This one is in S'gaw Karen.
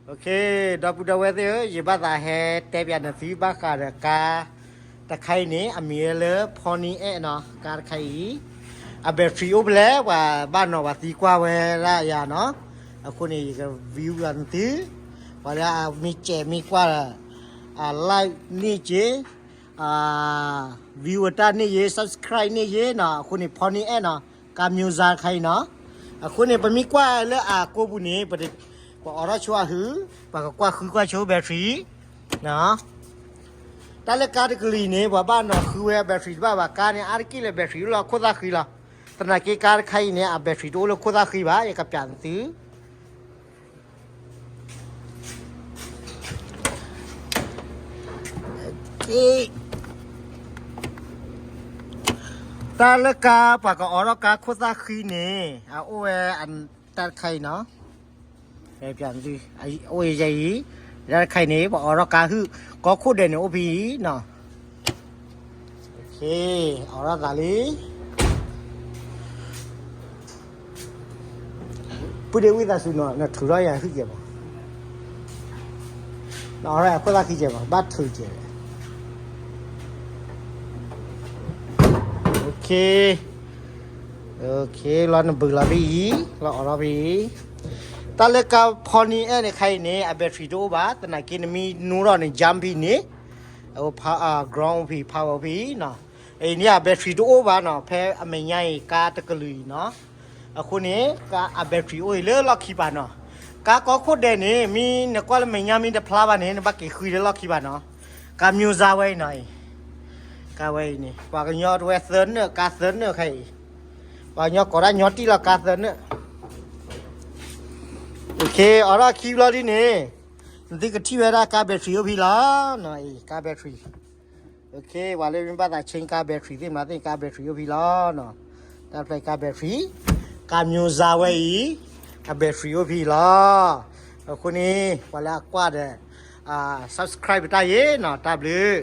Okay, ဒီပုၢ်ဒီဝဲၢ်သ့ၣ်ဧၢ, ယဘၣ်သးဟဲတဲပၠးနသုဘၣ်ဃးဒီးကါတခါအံၤန့ၣ် အမံၤဝဲလၢ Pony X နီၤ, ကါတခါအံၤ အ battery အိၣ်ဖဲလဲၣ်, ပှၤဘၣ်နီၤပှၤသံကွၢ်ဝဲဒၣ်ယၤနီၤ, အဃိန့ၣ် ယက view နသု, ပှၤလၢအမ့ၢ်စဲးမ့ၢ်ကွၢ် အ like န့ၢ်က့ၤ, အ view တၢ်န့ၢ်ယ့ၤ subscribe န့ၢ်ယ့ၤနီၤ, အဃိန့ၣ် Pony X နီၤ, ကါ မျိုးစား တခါအံၤနီၤ, အဃိန့ၣ် ပမ့ၢ်ကွၢ်လၢအကိာ်ပူၤန့ၣ် ပ ပအိးထီၣ်ဆိအဟူ, ပှၤကကွၢ်ဃုကွၢ်ဆိ battery နီၤ, တၢ်လၢကါတကလုာ်အံၤန့ၣ် ပှၤဘၣ်နီၤဃုဝဲ battery တဘၣ်ဘၣ်, ကါန့ၣ် အါတက့ၢ်လၢ battery အိၣ်လၢခိၣ်သၣ်ဃံလီၤ, သနာ်က့ကါတခါအံၤန့ၣ် အ battery တအိၣ်လၢခိၣ်သၣ်ဃံဘၣ်, ယကပၠးနသု တၢ်လၢကါ ပှၤကအိးထီၣ်ကါခိၣ်သၣ်ဃံန့ၣ် အအိၣ်ဝဲတၢ်တခါအံၤနီၤ, အိၣ်ယဲအံၤ, တၢ်တခါအံၤန့ၣ် ပှၤအိးထီၣ်ကါဟုၣ်, ကီၢ်ခိၣ်ဒဲးန့ၣ်အိၣ်ဖဲအံၤနီၤ, အိးထီၣ်သးလံ ပုၢ်ဒ့ဝံသးစူၤနီၤ, နထုးထီၣ်ယၤဟုၣ်ကဲးမး, နအိးထီၣ်ယၤခိၣ်သၣ်ဃံကဲးမး, ဘၣ်ထုးကဲး, okay, okay လီၤ, နဘုးလီၤဖဲအံၤ, လီၤအိးထီၣ်ဖဲအံၤ, တၢ်လၢကါ Pony X န့ၣ်ခါအံၤန့ၣ် အ battery တအိၣ်ဘၣ်, သနာ်က့နမ့ၢ်နူထီၣ်န့ၣ် jump ဖဲန့ၣ်, အ ground ဖဲ power ဖဲနီၤ, အံၤန့ၣ် အ battery တအိၣ်ဘၣ်နီၤ, ဖဲအမဲာ်ညါအံၤကါတကလုာ်အံၤနီၤ, အဃိန့ၣ် ကါအ battery အိၣ်အံၤလၢလီၢ်ခံပၤနီၤ, ကါကီၢ်ခိၣ်ဒဲးန့ၣ် မ့ၢ်နကွၢ်လၢမဲာ်ညါမ့ၢ်တဖျါဘၣ်န့ၣ် နဘၣ်က့ၤဃုလၢလီၢ်ခံပၤနီၤ, ကါ မျိုးစား ဝဲအံၤနီၤ, ကါဝဲအံၤန့ၣ် ပှၤကညီတဝဲသၢနၢၣ်, ကါသၢနၢၣ်ခါအံၤ, ပှၤကညီကိးဒၣ်ညီတံၢ်လီၤ ကါသၢနၢၣ်, okay အိးထီၣ်ခံဘျီဒ်န့ၣ်, နသုကထံၣ်ဝဲဒၣ်ကါ battery အိၣ်ဖဲလီၤနီၤ, အံၤ ကါ battery, okay ပှၤလၢမ့ၢ်ဘၣ်သး change ကါ battery သ့ၣ်မနုၤသ့ၣ် ကါ battery အိၣ်ဖဲလီၤနီၤ, တၢ်ဖျဲးကါ battery, ကါ မျိုးစား ဝဲအံၤ, အ battery အိၣ်ဖဲလီၤ, အဃိန့ၣ် ပှၤလၢအကွၢ်ဒီး subscribe ပတၢ်ယ့ၤနီၤ, တၢ်ဘျုး